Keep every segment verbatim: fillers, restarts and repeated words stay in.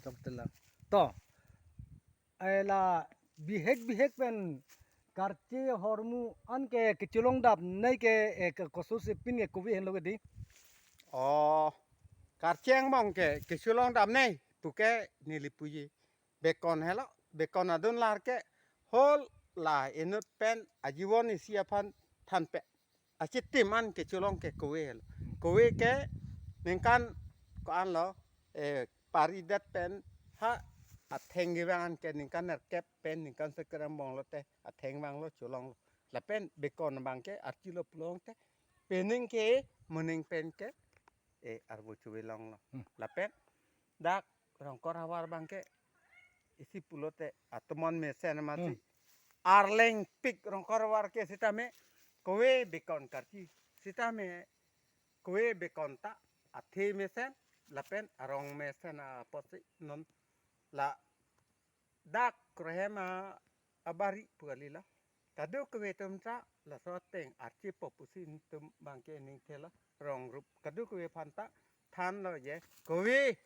Tok telang. To, eh, la bihek bihek pen karchi ahormu an ke kecholong dam nei ke, eh, ke koso si pin ke kove henlo ke dei. Oh, karchi angbong ke kecholong dam nei puke neli puji. Bekon helo, bekon adun lar ke hol la inut pen ajibon isi aphan thanpe. Achitim an kecholong ke kove helo. Kove ke ningkan ko-an lo, eh, pari det pen ha atheng kevang an ke ningkan nerkep pen ningkan sekre angbong lote atheng vanglo cholonglo. Lapen bekon abang ke archilo pulote pining ke moning pen ke, eh, arvo chove longlo. Hmm. Lapen dak Rongkor havar abang ke isi pulote atomon mesen masi. Hmm. Arleng pik Rongkor havar ke sitame kove bekon karchi. Sitame kove bekon ta athe mesen lapen arong mesen apotsi non la dak krohem a abari pu kali la. Kadokave atum ta laso ateng archipo pusi netum abang ke ningthelo rong rup. Kadokave aphan ta thanlo je. Kove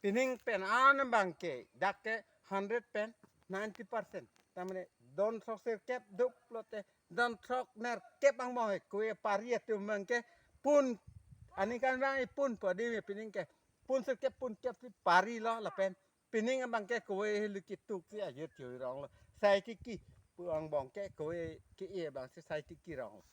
pining pen an abang ke dak ke hundred pen ninety percent. Tamane don throk sirkep duk lote don throk nerkep angbong he kove pari atum abang ke pun aningkan vang ipun padi me pining ke pun sirkep pun kep si parilo lapen pining abang ke kove helu kituk si ajut chui ronglo. Sai kiki pu angbong ke kove ke-e abang si sai kiki ronglo.